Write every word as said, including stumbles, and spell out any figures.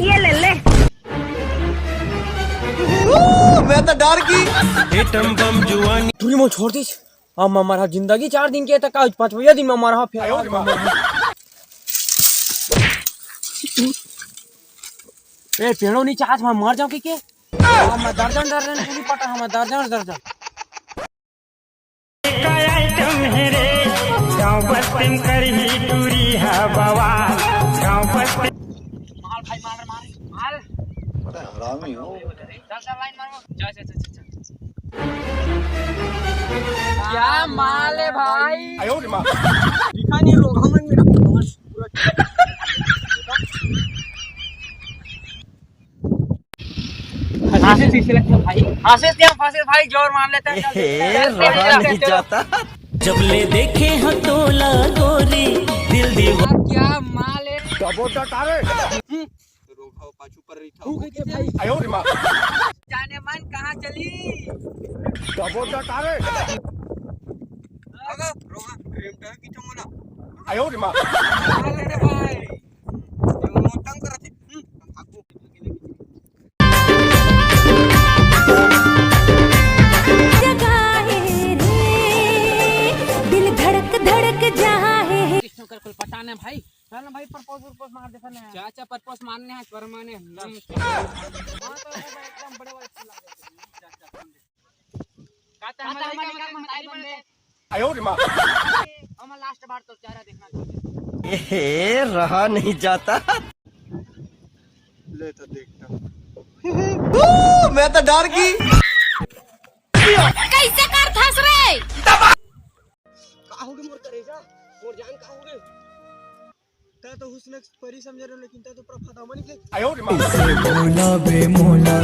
ये ले ले। मैं तो डर गई। एटम बम जुआनी। टूरी मोर छोड़ दिस। अब मैं मरहा जिंदगी चार दिन के, त का पांचवइया दिन में मरहा फेर। ए, पेड़ो नहीं चाहत, मैं मर जाऊं कि के? अब मैं दर्जन दर्जन टूरी पटा, मैं दर्जन दर्जन। का आइटम हे रे, गांव बस्ती में करही टूरी हा बवाल। गांव बस्ती। मार भाई, मार, मार, मार। बड़ा हरामी हो। चल, चल, लाइन मारो। चल, चल, चल, चल, चल। क्या माल है भाई? आयो रे माँ। दिखा नहीं, रोगा मन में ना। फांसी से, से लगता भाई। फांसी से, फांसी भाई, जोर मार लेते हैं, चल, ए, चल, चल, रहा चल, नहीं चल, चल। जाता। जब ले देखे हो तोला गोरी, दिल दीवा। क्या माल है? डबो डट, अरे। हम्म। रोगा पाछू पर रही था। तू कह के भाई। आयो रे माँ। जाने मन कहाँ चली? डबो डट, अरे। अगर रोगा, प्रेम डर की तो मना। आयो रे माँ। अरे भाई। ये वो तंग करत हे। हम्म, हम भागबो। जगा हे रे, दिल धड़क धड़क जहाँ हे। कृष्ण कर कुल पटाना भाई। चल ना भाई, प्रपोज प्रपोज मार दे ना। चाचा प्रपोज मारने हैं, पर माने हम। हाँ, तो वो एकदम बड़े वाले फूल आ गए। चाचा, का त हमर लइका मन तारी बन दे। आयो रे माँ। हमर लास्ट बार तो चेहरा देखना चाहते। ए, रहा नहीं जाता। ले तो देखता। मैं तो डर गई। कैसे कर धस रे? का होगे मोर करेजा? मोर जान का होगे? ता तो हुस्न परी समझे रहे, लेकिन ता तो पूरा फटा मन के। आयो रे माँ। बोला बे मोला।